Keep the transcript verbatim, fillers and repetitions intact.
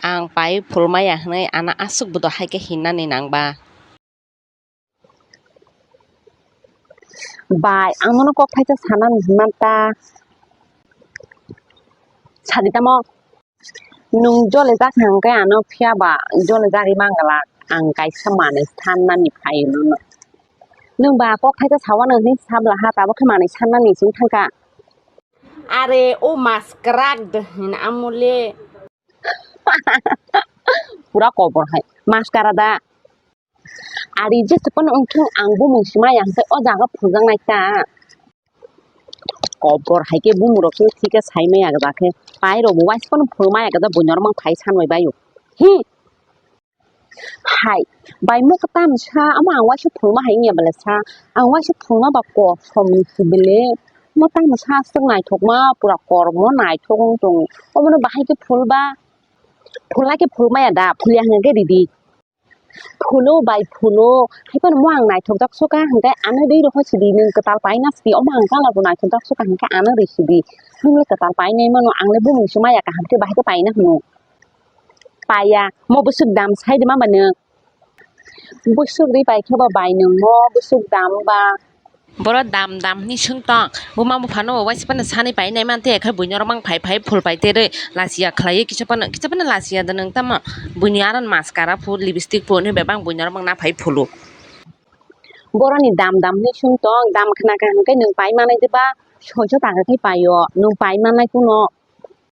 Ang pai phulmaya hwnwi ano aswk bodo hai khe hinnani nangba. Bai, ang nono kok thaisa sanani hwnma ta. Sadi tamo? Nwng jole jak hwnkhe ano phiya ba jole jagwi mangala ang kaisa manwi sannani phaio nono. Nwng ba kok thaisa sawano hwnwi sabla ha tabuk khe manwi sannani chwng thangkha. Are o maskrak de hin amole. Pura kobor hai. Maskara da. Ari jesa phano wngthung ang bumung sima ya hwnkhe o jaga phunjaknai ta. Kobor hai khe bumung rok khe thik khe sai maya gajak khe. Pai rok bo waisa phano phunuk maya gajak buino rok mang phai sanbai baio. Hi. Hai, bai mo kwtam sa, omo ang waisa phulma hai wngya bele sa, ang waisa phulma ba kosom ni si bele, mo tamo sa aswk naithokma, pura kormo naithok wng tong, omono bahai khe phulba, phulna khe phulmaya da, phulya hwnkhe ridi. Phulo bai phulo, hai phano mo ang naithok jak soka hwnkhe ano ri rokho sidi, nwng kwtal paina sidi, omo ang colour bo naithok jak soka hwnkhe ano ri sidi, nwng le kwtal painai mano, ang le bumung se maya kaham khe bahai khe paina hwno. Paiya, mo bwswk dam sai de ma ba nwng? Bwswk ri pai khe ba bai nwng mo bwswk dam ba? Boro dam dam hwnwi swng tong. Buma buphano bo waisa phano sanwi pai nai manthe, khe buino rok mang phai phai phul pai terwi lachiya khlaiwi kisa phano, kisa phano lachiya da nwng tamo? Buini aro mascara phu, lipstick phu hwnwi bebak buino rok mang na phai phulu. Boroni dam dam hwnwi swng tong, dam khna kha hwnkhe nwng pai manai de ba soiso taka khe paio, nwng pai manai kuno.